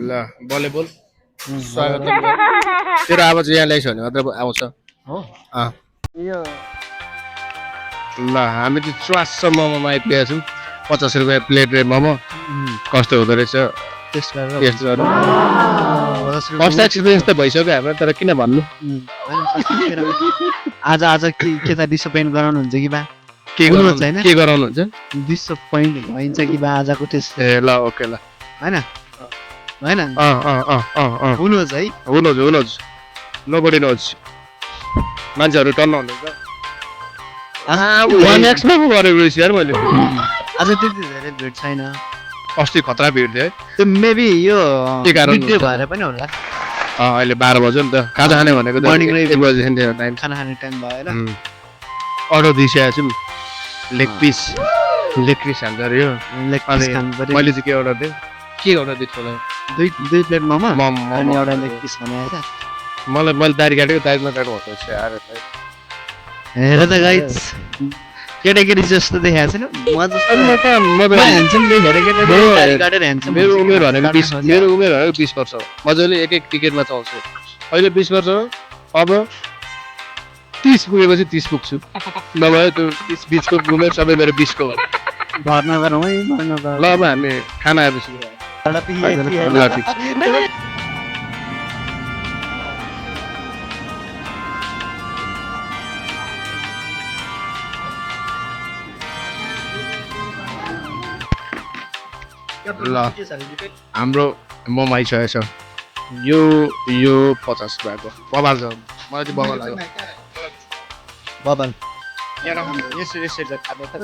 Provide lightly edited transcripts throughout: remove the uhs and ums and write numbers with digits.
ल बोले बोल स्वागत तेरो आवाज यहाँ ल्याइस भने मात्र आउँछ हो यो ल हामी चाहिँ च्वास्स मोमोमा आइपुगेका छौँ 50 रुपियाँ प्लेट रे मोमो कस्तो हुँदो रहेछ टेस्ट गरेर टेस्ट गर्नु फर्स्ट एक्सपिरियन्स त भइसक्यो हाम्रो तर किन भन्नु आज के त डिसपोइन्ट गराउनुहुन्छ कि बा के हुनुहुन्छ हैन के गराउनुहुन्छ डिसपोइन्ट भइन्छ कि बा आजको टेस्ट ए ल ओके ल हैन हैन हुनुहुन्छ है हुनुहोस् नोबडी नोज मान्छेहरू टन्न हुनुहुन्छ वान एक्समा पो गरेको रहेछ यार मैले आज त्यति धेरै भिड छैन अस्ति खतरा भिड थियो है त्यो मेबी यो के कारण भिडियो भएर पनि होला अहिले 12 बज्यो नि त खाजा खाने भनेको त Morning 1 बजेदेखि थियो टाइम खाना खाने टाइम भएर अर्डर दिइसकेको छौँ लेग पिस हान्छ अरे यो लेग पिस खानु पर्यो मैले चाहिँ के अर्डर दिएँ के अर्डर दिएको होला दुई प्लेट मोमो मोमो अनि एउटा लेग पिस बनाएर मैले दारी काटेको दारीमा काट्नु पर्छ यार हेर त गाइस केटाकेटी जस्तो देखाएको छैन म जस्तो ह्यान्डसम देखेर केटाकेटी काटेर ह्यान्डसम मेरो उमेर भनेको 20 वर्ष हो मजाले एक टिकटमा चल्छु अहिले 20 वर्ष हो अब 30 पुगेपछि 30 पुग्छु नभए त्यो 30 बिचको उमेर सबै मेरो 20 को हो घर नगरौँ है घर नगर ल अब हामी खाना आएपछि ल ठिक छ ल हाम्रो मोमो आइसकेको छ यो 50 रुपियाँको बबाल छ मलाई चाहिँ बबाल लाग्यो बबल यसरी त खाँदा त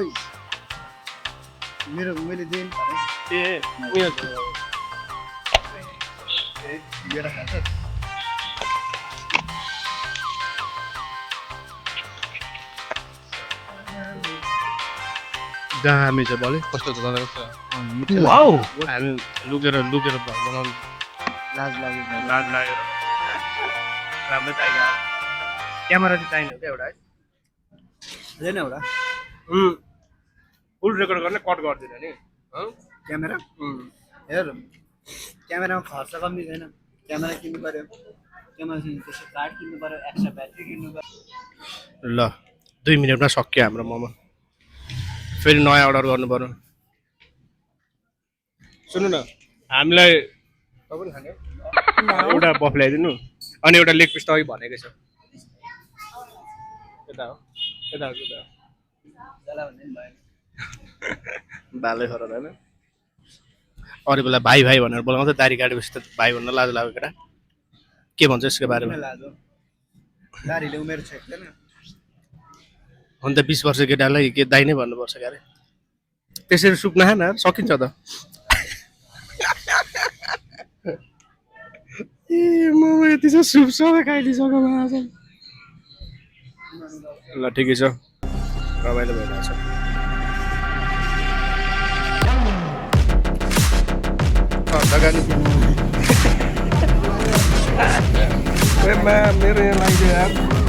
मैले दिएँ ए उयो दामी छ बले कस्तो छ वाउ हामी लुकेर बनाउनु लाज लाग्यो लाज लागेर राम्रो चाहियो क्यामेरा चाहिँ चाहिने हो क्या एउटा है छैन एउटा फुल रेकर्ड गर्ने कट गर्दिन नि क्यामेरा हेर क्यामेरामा खर्च कम्ती छैन क्यामेरा किन्नु पर्यो क्यामेरा त्यसको कार्ड किन्नु पर्यो एक्स्ट्रा ब्याट्री किन्नु पर्यो ल 2 मिनटमा सक्यो हाम्रो मोमो फेरि नयाँ अर्डर गर्नु पर्यो सुन्नु न हामीलाई तपाईले खाने एउटा बफ ल्याइदिनु अनि एउटा लेग पिस तपाईँ भनेकै छ यता हो बालै खर होइन अरू बेला भाइ भनेर बोलाउँछ दारी काटेपछि त भाइ भन्न लाज लाग्यो केटा के भन्छ यसको बारेमा दारीले उमेर छेक्दैन अन्त 20 वर्ष केटालाई के दाइ नै भन्नुपर्छ क्यारे त्यसरी सुप नखान सकिन्छ त ए म यति छ सुप सबै खाइदिइसक्यो आज ल ठिकै छ रमाइलो भइरहेछ मेरो यहाँ लाग्यो यार